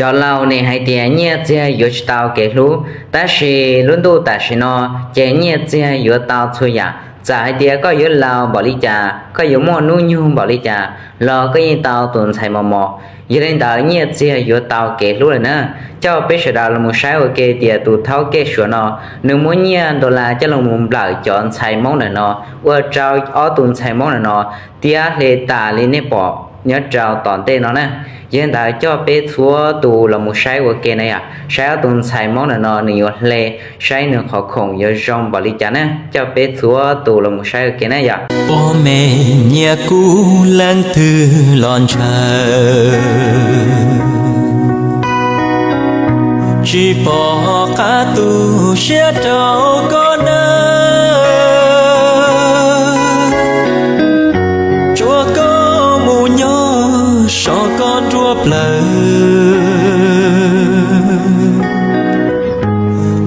Cov laus nim hais tias nyiaj txiag yuav tsis tau kev hlub, tab sis lub ntuj tam sim no ces nyiaj txiag yuav tau txhua yam. Txawm hais tias koj yuav laus npaum li cas, koj yuav muaj hnub nyoog npaum li cas los koj yeej tau tus ntxhais mos mos. Yog li ntawd nyiaj txiag yuav tau kev hlub lawm na. Coj peb sawv daws los mus saib ua ke tias tus thaub kej suav no, nws muab nyiaj dollar coj los mus nplawm cov ntxhais Hmoob ntawm no, ua rau ob tug ntxhais Hmoob ntawm no tiab hle tas li nej pom nyob rau tom ntej no na. Yog li ntawd coj peb txhua tus los mus saib ua ke na yom, saib ob tug ntxhais Hmoob ntawm no nws yuav hle, saib nws qhov khoom yuav zoo npaum li cas na. Coj peb txhua tus los mus saib ua ke na yom. Pob me nyiaj kub leej twg los ntshaw, tsis pom qab tu siab rau koj nawb. Tsuav koj mus nyob so koj nruab plawv,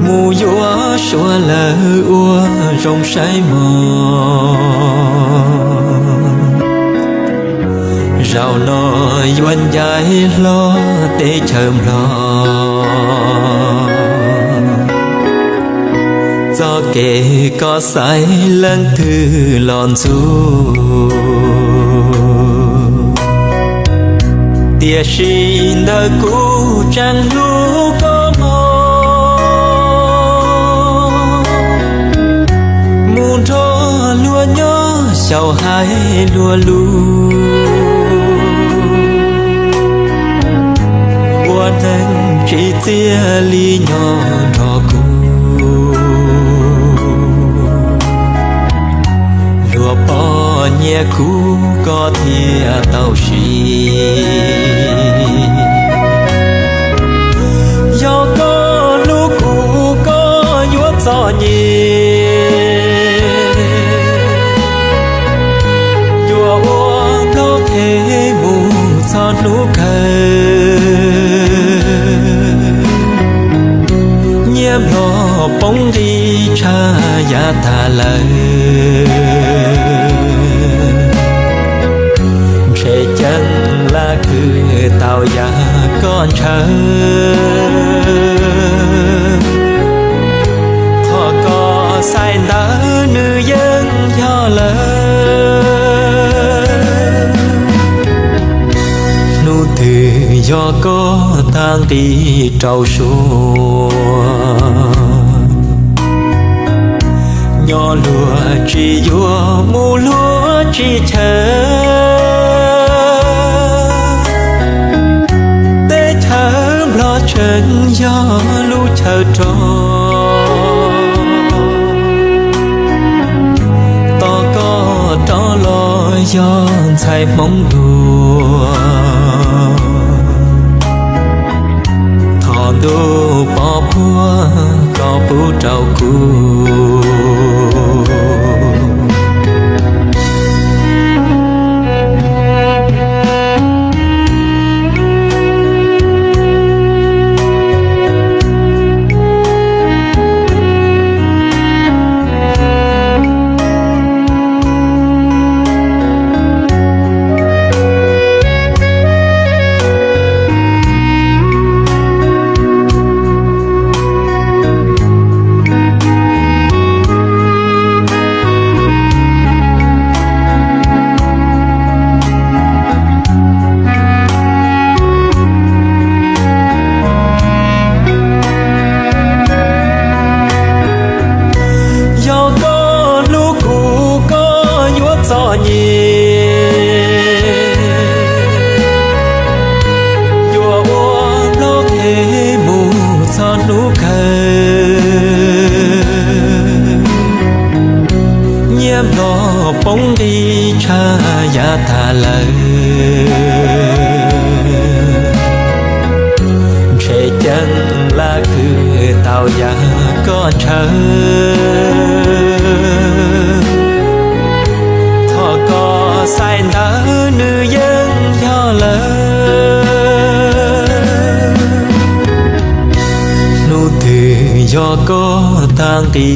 mus yuav suav lawv ua zoo saib mog. Zaum no yuav ncaim hlo teb chaws Nplog, txoj kev koj xaiv leej twg los ntxuv, tiam sis ntawm kuv tseem hlub koj mog. Mus nrog luag nyob xyaum hais luag lus, ua neeg tsis txiaj li nyob nrog kuv. Luag pom nyiaj kub koj thiaj tau siv, yog koj hlub kuv koj yuav txom nyem, yuav ua Nplog qhev mus txog hnub kawg. Nyiaj Nplog poob nqi tshaj yav tas lawm, ntshe ceeb laj kwv tau yav koj ntshaw. Qhov koj xaiv ntawd nws yeej yog lawm, hnub twg yog koj tag nqi rau suab, nyob luag tsis yuav mus luag tsis chaw. Teb chaws Nplog tseem yog lub chaw rog, tos koj rov los yog ntxhais Hmoob dua. Thov ntuj pov puag koj pub rau kuv. Yog koj hlub kuv koj yuav txom nyem, yuav ua Nplog qhev mus txog hnub kawg. Nyiaj Nplog poob nqi tshaj yav tas lawm, ntshe ceeb laj kwv tau yav koj ntshaw. Qhov koj xaiv ntawd nws yeej yog lawm, hnub twg yog koj tag nqi